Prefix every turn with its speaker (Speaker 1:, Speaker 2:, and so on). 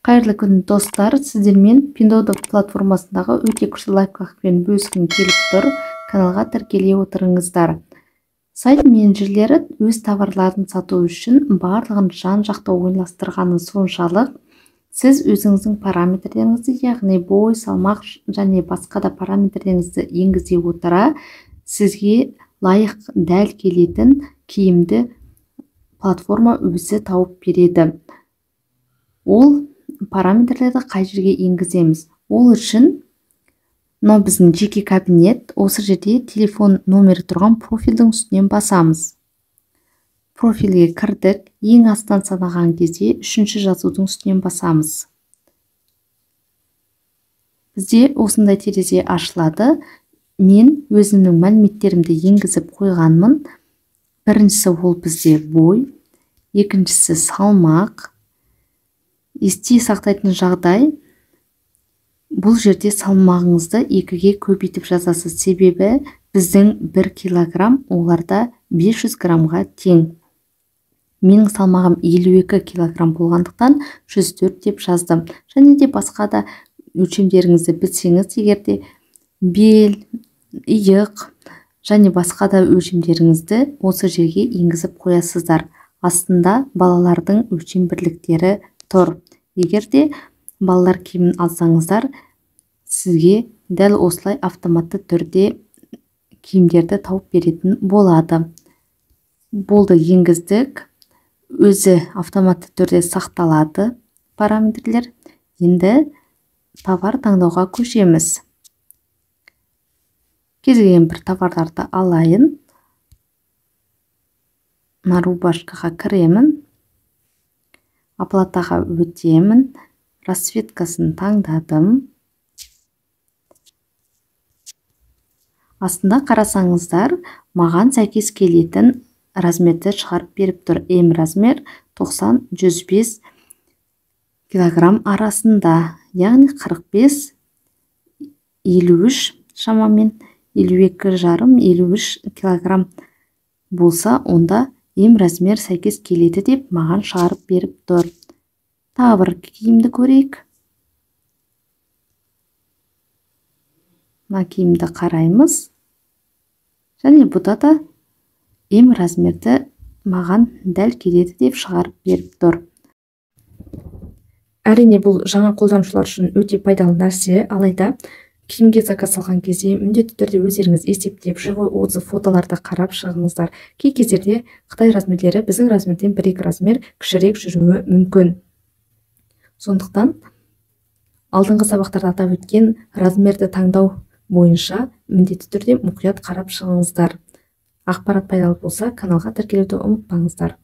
Speaker 1: Қайырлы күн, достар! Сіздермен Pinduoduo платформасындағы өте күшті лайфхакпен бөліскім келіп тұр. Каналға тіркеле отырыңыздар. Сайт менеджерлері өз товарларын сату үшін барлығын жан-жақты ойластырғаны соншалық, сіз өзіңіздің параметрлеріңізді, яғни бой, салмақ және басқа да параметрлеріңізді енгізе отыра, сізге лайық дәл келетін киімді платформа өзі тауып береді. Ол параметрлерді қай жерге енгіземіз? Ол үшін мынау біздің жеке кабинет, осы жерде телефон номері тұрған профильдің үстінен басамыз. Профильге кірдік, ең астынан санаған кезде үшінші жазудың үстінен басамыз. Бізде осындай терезе ашылады. Мен өзімнің мәліметтерімді енгізіп қойғанмын. Біріншісі ол бізде бой, екіншісі салмақ. Есте сақтайтын жағдай, бұл жерде салмағыңызды 2-ге көбейтіп жазасыз, себебі біздің 1 килограмм оларда 500 граммға тең. Менің салмағым 52 килограмм болғандықтан 104 деп жаздым. Және де басқа да өлшемдеріңізді білсеңіз, егер де бел, иық және басқа да өлшемдеріңізді осы жерге енгізіп қоясыздар. Астында балалардың өлшем бірліктері тұр. Егер де балалар киімін алсаңыздар, сізге дәл осылай автоматты түрде киімдерді тауып беретін болады. Болды, енгіздік. Өзі автоматты түрде сақталады параметрлер. Енді товар таңдауға көшеміз. Кез келген бір товарларды алайын. Мына рубашкаға кіремін. Оплатаға өтемін. Расцветкасын таңдадым. Астында қарасаңыздар, маған сәйкес келетін размерді шығарып беріп тұр. М размер 90-105 килограмм арасында, яғни 45-53 шамамен 52,5-53 килограмм болса, онда М размер сәйкес келеді деп маған шығарып беріп тұр. Тағы бір киімді көрейік. Мына киімді қараймыз. Және бұда да М размерді маған дәл келеді деп шығарып беріп тұр.
Speaker 2: Әрине, бұл жаңа қолданушылар үшін өте пайдалы нәрсе, алайда киімге заказ салған кезде міндетті түрде өздеріңіз есептеп, живой отзыв фотоларды қарап шығыңыздар. Кей кездерде қытай размерлері біздің размерден 1-2 размер кішірек жүруі мүмкін. Сондықтан алдыңғы сабақтарда атап өткен размерді таңдау бойынша міндетті түрде мұқият қарап шығыңыздар. Ақпарат пайдалы болса, каналға тіркелуді ұмытпаңыздар.